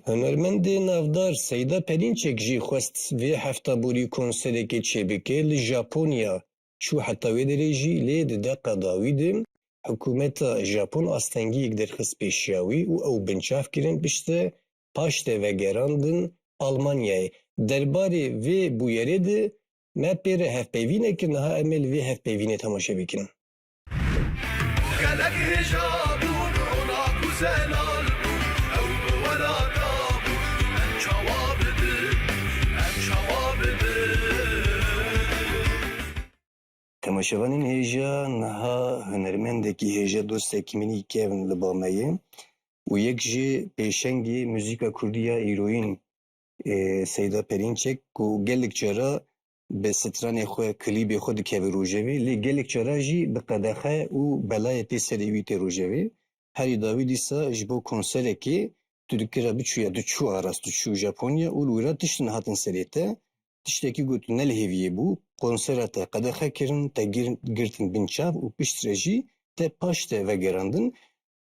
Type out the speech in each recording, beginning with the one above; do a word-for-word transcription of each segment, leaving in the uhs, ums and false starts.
Hunermendê navdar Seyda Perînçek jî xwest vê hefta borî konserekê çêbike. Li Japonya çû heta wê derê jî, lê di deqa dawî de hikûmeta Japon astengiyek derxist pêşiya wî û ew binçav kirin, piştre paşte vegerandin Almanyayê. Derbarê vê bûyerê de me pê re hevpeyvîn kir, niha em ê li vê hevpeyvînê temaşe bikin. Gelek hêja bûn, ronak û zelal bûn, ew bi we re dabûn, em çawa bidin, em çawa bidin? Temaşevanên hêja, niha hunermendekî hêja, dostekî min î kevn li ba me ye û yek ji pêşengê muzîka kurdî ya îroyîn, e, Seyda Perînçek, ku gelek cara bi stranê xwe, klîbê xwe dikeve rojevê, lê gelek cara jî bi qedexe û belayê tê serê wî tê rojevê. Herî dawî dîsa ji bo konserekê tu dikira biçûya, tu çû arast, tu çû Japonya û li wira tiştin hatin serê te. Tiştekî ku tu ne li hêviyê bû, konsera te qedexe kirin, te gir-, girtin bin çav û piştre jî te paşte vegerandin.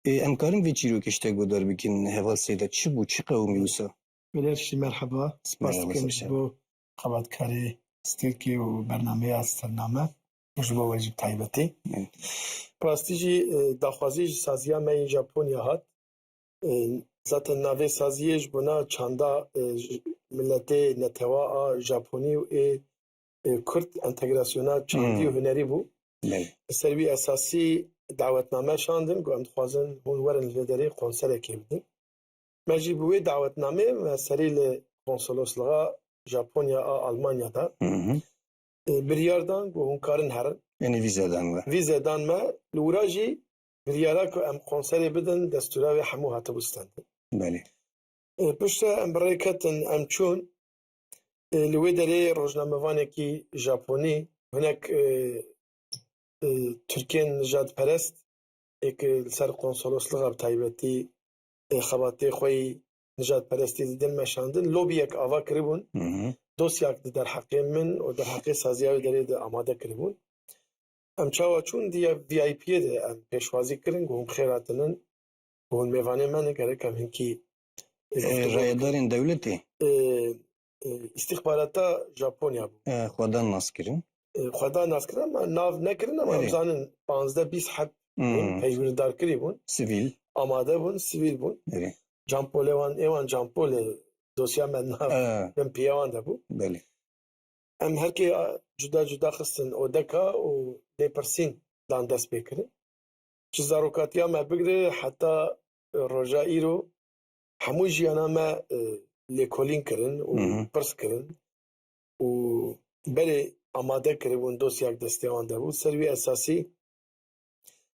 Ê, em karin vê çîrokê ji te guhdar bikin, heval Seyda, çi bû, çi qewimî wisa? Wêler jî merheba. Spas Merheba, dikim ji Seyda. Bo xebatkarê Stêrkê û bernameya Sername û ji bo we jî bi taybetî. Evet. Bi rastî jî, e, daxwazî ji saziya me yên Japonya hat. E, zaten navê saziyê ji bona çanda, e, ji miletê netewa a Japonî û ê, e, Kurd entegrasyona çandî û Hmm. hunerî bû. Belê. Li ser wî esasî dawetname şandin, ku em dixwazin hûn werin li vê derê konserekê bidin. Me jî bi wê dawetnamê me serî li konsoloslixa Japonya a Almanya da, Hı hı. e, biryar dan ku hûn karin herin. Yanî vîze dan we. Vîze dan me, li wira jî biryara ku em konserê bidin, destûra wê hemû hatibû stendin. Belê. E, piştre em bi rê ketin, em çûn. E, li wê derê rojnamevanekî Japonî, hinek, e, e, Tirkên nijadperest, ê ku li ser konsoloslixa bi taybetî, e, xebatê xwe yî nijadperestî didin, meşandin, lobiyek ava kiribûn. Hı hı. Dosyak di derheqê min û derheqê saziya wê derê de amade kiribûn. Em çawa çûn, diya V I P'yê de em pêşwazî kirin, ku hûn bi xêr hatinin, ku hûn mêvanê me ne, gerek em hinkî, e, Ê, guftûgo bikin. Rayedarên dewletê? E, e, îstîxbarata Japonya bû. E, xwedan nas kirin? E, xwedan nas kirin, ama nav nekirin, ama Erê. Em zanin panzdeh bîst heb bûn, Hmm. pejwîrdar kirî bûn. Sivîl. Amade bûn, sivîl bûn. Erê. Canpolê wan, ê wan canpolê dosya me nav E. bin piya wan de bû. Belê. Em her kê a, cuda cuda xistin odeka û lêpirsîn dan dest pê kirin. Ji zarokatiya me bigire heta roja îro hemû jiyana me, e, lêkolîn kirin û Hı hı. pirs kirin û berê amade kiribûn, dosyak destê wan de bû. Ser wî esasî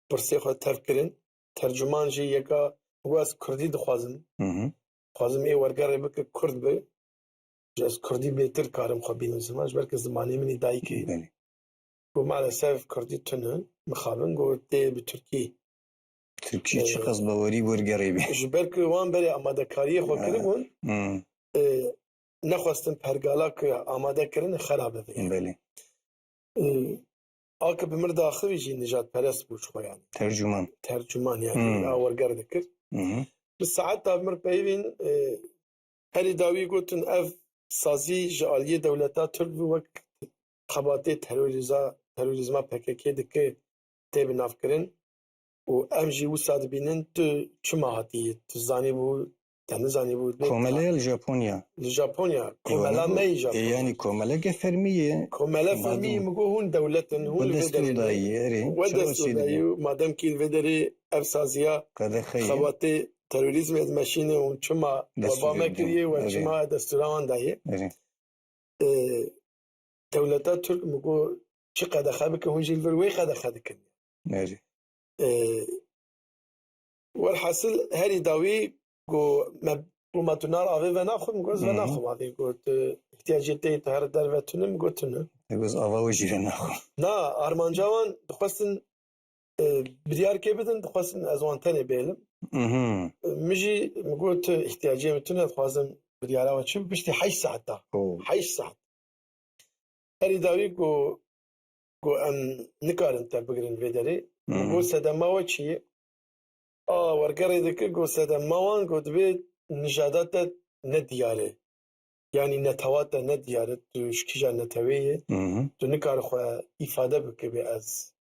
pirsê xwe tev kirin. Tercuman jî yeka, got, ez kurdî dixwazim. Hı hı. Dixwazim ê wergerê bike kurd be. Ji ez kurdî bêtir karim xwe bînim ziman. Ji ber ku zimanê min î dayikê. Belê. Got, maalesef kurdî tune, mixabin. Got, tê bi tirkî. Tirkî Ee, çiqas bawerî wergerê be. Ji ber ku wan berê amadekariyê xwe Ha. kiribûn, Hmm. e, nexwestin pergala ku amade kirine xera bibe. Belê. E, a ku bi mir daxivî jî nijadperest bû ji xwe, yanî. Tercuman. Tercuman, yanî, Hmm. a werger dikir. Hı hı. Bi saeta bi mir peyvîn, e, herî dawî gotin, ev sazî ji aliyê dewleta Tirk bû, wek xebatê terorîza-, terorîzma P K K dike tê binavkirin û em jî wisa dibînin, tu çima hatî, tu zanîbû, te nizanîbû, bê Komele ya li Japonya. Li Japonya, Ê, komela wan me yî ê, Japonya. Yanî komeleke fermî ye. Komele fermî, Madem min got, hûn dewlet in, hûn we li vê destûr derê ne. Dayî, erê, Çawa çêdibe? We destûr dayî û madem kî li vê derê ev saziya Qedexe ye. Xebatê terorîzmê dimeşîne, hûn çima we Destûrê ba me din, kiriye, we erê. Çima destûra wan daye? Erê. E, dewleta Tirk min got, çi qedexe bike, hûn jî li vir wê qedexe dikin. Erê. E, werhasil herî dawî got, me, got, me tu nar avê venaxwe, min got, ez Hı hı. venaxwim avê. Got, e, ihtiyacê te yê tu here derve tune, min got, tune. Te got, ava wê jî venaxwe. Na, armanca wan dixwestin, e, biryarkê bidin, dixwestin ez wan tenê bêlim. Mhm. E, min jî, min got, tu ihtiyacê min tune, dixwazim biryara we çi bi piştî heşt saet da. Oh. Heşt saet. Herî dawî got, got, em nikarin te bigirin vê derê. Min Mhm. got, sedema we çi ye? A, wergerê dikir, got, sedema wan, got, divê nijada te ne diyar e. Yanî netewa te ne diyar e, tu ji kîja netewê yê, Hı hı. tu nikare xwe îfade bike bê ez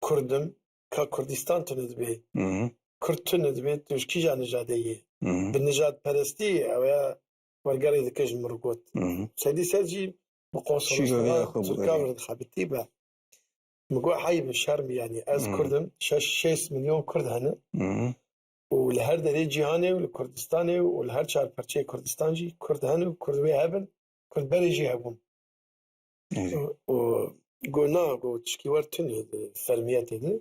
Kurd im, ka Kurdistan tune dibe. Hı hı. Kurd tune dibe, tu ji kîja nijadê yê? Hı hı. Bi nijadperestî ew ya wergerê dike ji min re got. Hı hı. Sedî sed jî bi Şîrove ya konsoloslığa xwe Tirka bû, erê. Re dixebitî be. Min got, "Heyv e, şerm e, yanî ez Hmm. Kurd im, şeş, şêst milyon Kurd hene. Hmm. Û li her derê cîhanê û li Kurdistanê û li her çar perçeyê Kurdistan jî Kurd hene û Kurd wê hebin, Kurd berê jî hebûn." Evet. Û, û got, "Na, got, tişkî wer tune di fermiyetê de."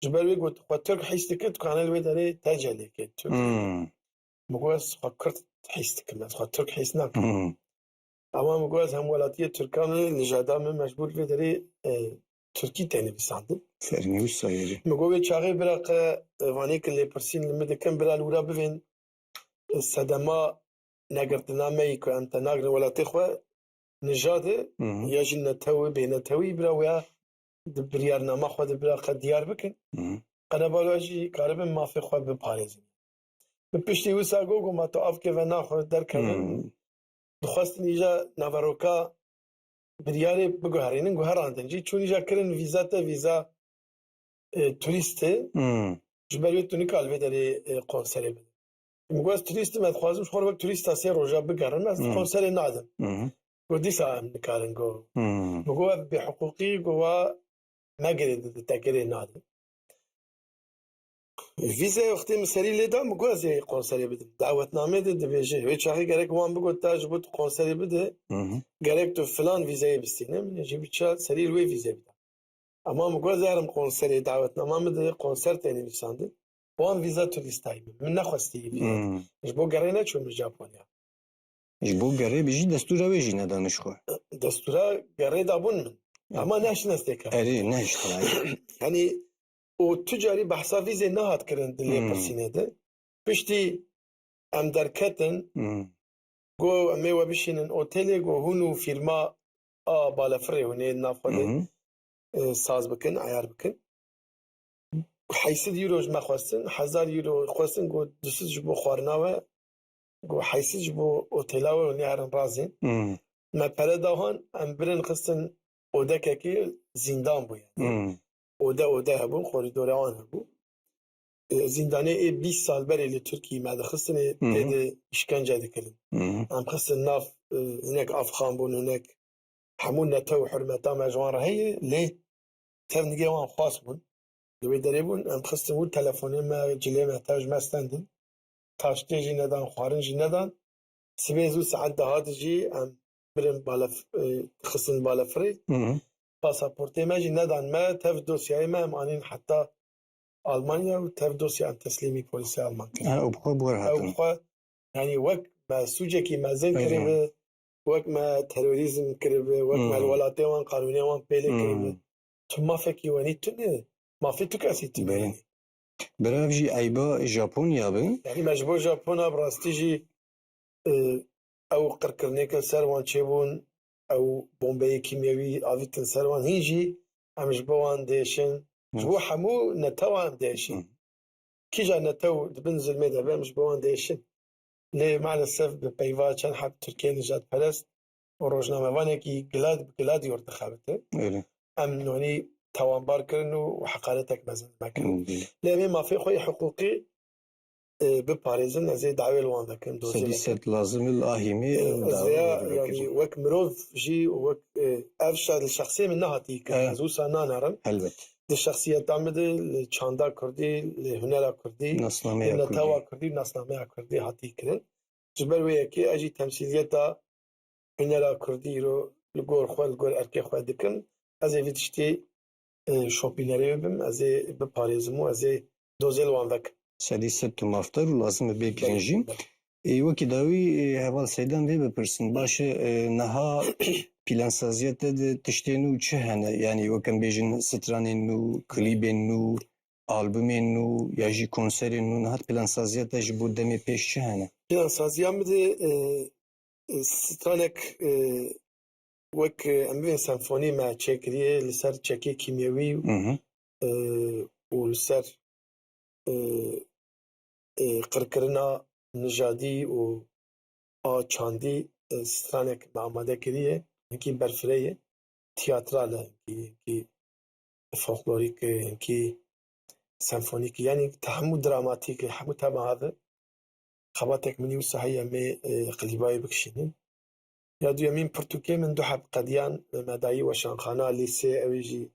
Ji ber wê got, "Xwe Tirk hîs dike, dikane li wê derê tecelê ke Tirk." Hmm. Min got, "Ez xwe Kurd hîs dikim, ez xwe Tirk hîs nakim." Hmm. Ama min got, "Ez hemwelatiyê Tirkan e, nijada min mecbûr vê derê, e, Tirkî tê nivîsandin." Fermî wisa yê. Min got, "Wê çaxê bira qe, e, vanê ki lêpirsîn li min dikin, bira li wira bivên, e, sedema negirtina me yî ku em te nagrin welatê xwe, nijad e, Hı hı. ya jî netew e, bênetew e, bira wê di biryarnama xwe de bira qe diyar bikin. Hı hı. Qenebala jî karibin mafê xwe biparêzin." Bi piştî wisa got, got, "Ma tu av ke ve naxwe derkevin." Hmm. Dixwestin îja naveroka biryarê biguherînin, guherandin jî. Çûn îja kirin vîza te, vîza, e, turîst e. Hmm. Ji ber wê tu nikal vê derê, e, konserê bidin. Min got, "Ez turîst im, ez dixwazim ji xwe re wek turîsta sê roja bigerim, ez Hmm. konserê nadim." Hmm. Got, "Dîsa em nikarin," got. Hmm. Min got, "Ev bêhiqûqî," got, "wa megirê di, di tekerê nadin." Vîzeyê wextê min serî lê da, min got, "Ez ê konserê bidim." Dawetnameyê de dibêje, wê çaxê gerek wan bigot, "Ta ji bo tu konserê bide, Hı hı. gerek tu filan vîzeyê bistîne." Min jî biça serî li wê vîzeyê bida. Ama min got, "Ez ê herim konserê, dawetnama min de konser tê nivîsandin." Wan vîza turîstayî min. Min nexwestî vîza. Hmm. Ji bo gerê neçûm li Japonya. Ji bo gerê bi jî destûra wê jî nedan ji xwe. Destûra gerê dabûn min. Ya. Ama nehiştin ez têkevim. Erê, nehiştin, erê. Yanî û tu carî behsa vîzê nehat kirin di Hmm. lêpirsînê de. Piştî em derketin, Hmm. got, "Em ê we bişînin otelê," got, "hûn û fîrma a balefirê hûn ê di nav xwe de, Hı hı. e, saz bikin, eyar bikin." Heyşt sed euro ji me xwestin, hezar euro xwestin, got, "Du sed ji bo xwarina we." Got, "Heyşt sed ji bo otela we, hûn ê herin razê." Hmm. Me pere da wan, em birin xistin odekekê, zîndan bû yani. Hmm. Ode ode hebûn, koridora wan hebû. E, zîndanê ê bîst sal berê li Tirkiyê me dixistin, ê Hı hı. tê de îşkence dikirin. Hı hı. Em xistin nav, e, hinek afxan bûn, hinek hemû netew û hurmeta me ji wan re heye, lê tev nigê wan xwas bûn. Li wê derê bûn, em xistin wir telefonê me, cilê me tev ji me stendin. Taştê jî nedan, xwarin jî nedan. Sibê zû saet deha de jî em birin balef-, e, xistin balefirê. Hı hı. Pasaportê me jî nedan me, tev dosyayê me em anîn heta Almanya û tev dosya em teslîmî polîsê Alman kirin. Ha, û bi xwe bi wir Ew hatin. bi xwe, yanî wek me sûcekî mezin Erê. kiribe, wek me terorîzm kiribe, wek me Hmm. li welatê wan qanûnê wan pêlê Hmm. kiribe. Tu mafekî wenî tune, mafê tu kesî tune Belê. yanî. Bira ev jî eyba Japonya be. Yanî me ji bo Japona bi rastî jî, e, ew qirkirinêk li ser wan çêbûn, ew bombeyê kîmyewî avîtin ser wan, hîn jî em ji bo wan diêşin. Ji bo Hı. hemû netewa em diêşin. Hı. Kîja netew di bin zulmê de be, em ji bo wan diêşin. Lê maalesef bi peyva çend heb Tirkiyê nijadperest û rojnamevanekî Glad-, Gladiyor dixebite. Öyle. Em nonî tawanbar kirin û heqaretek mezin me kirin. Hı. Lê em ê mafê xwe yê hiqûqî, e, biparêzin, ez ê dawê li wan vekirim, dozê Sedî vekirim. sed lazim il ahîmî, E, ez dawê vêya, li yanî vekirin. wek mirov jî û wek, e, ev şa-, li şexsê min nehatî kirin, E. ez wisa nanerim. Helbet. Di şexsiyeta min de, li çanda kurdî, li hunera kurdî, Nasnameya li netewa kurdî. kurdî, nasnameya kurdî hatî kirin. Ji ber wê yekê ez jî temsîliyeta hunera kurdî îro li gor xwe, li gor erkê xwe dikim. Ez ê vî tiştî, e, şopînerê wê bim, ez ê biparêzim û ez ê dozê li wan vekim. Sedî sed tu mafdar û lazim e bê kirin jî. Belê. Ê, wekî dawî, ê, heval Seydan vê bipirsin. Baş e, e, niha plansaziya te de tiştên nû çi hene? Yanî wek em bêjin stranên nû, klîbên nû, albumên nû ya jî konserên nû, niha plansaziya te ji bo demê pêş çi hene? Plansaziya min de, e, e, stranek, e, wek, e, em bibên senfonî me çêkiriye li ser çekê kîmyewî, Hı hı. e, û li ser, e, e, qirkirina nijadî û a çandî, e, stranek me amade kiriye, hinkî berfireh ye, tiyatral e, hinkî, hinkî folklorîk e, hinkî senfonîk e. Yanî te hemû dramatîk e, hemû temaha ve xebatek min wisa heye em ê, e, klîbayê bikişînin. Ya duyemîn pirtûkê min du heb qediyan, e, me dayî weşanxana, lîsê, ew ê jî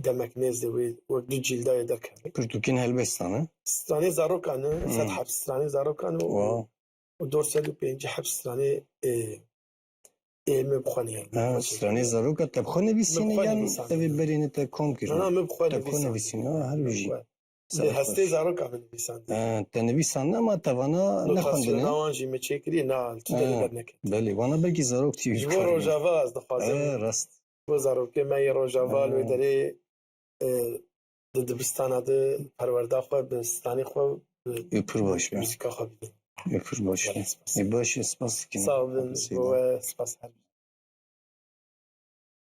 demek nêz de wê wek du cîlda yê derkeve. Pirtûkên helbestan e? Stranê zarokan e, sed heb stranê zarokan e û, û dor sed û pêncî heb stranê, e, ê min bi xwe nivîsandin. Ha, stranê zaroka te bi xwe nivîsîne yan ev ê berîne te kom kirine? Na, na, min bi xwe nivîsandin. Te bi xwe nivîsîne, ha, her bijî. Lê hestê zaroka min nivîsandin. Ha, te nivîsandin ama te vana nexwendine. Notasyona wan jî min çêkiriye, na, li tu derê derneket. Belê, vana belkî zarok tî. Ji bo Rojava ez dixwazim. Rast. Bo zarokê me yê Rojava li wê derê, e, di dibistana de perwerda xwe, bi stranê xwe, bi muzîka xwe bidin. Ê, pir baş e. Ê, baş e, spas dikim. Sağ olun, bo we spas her.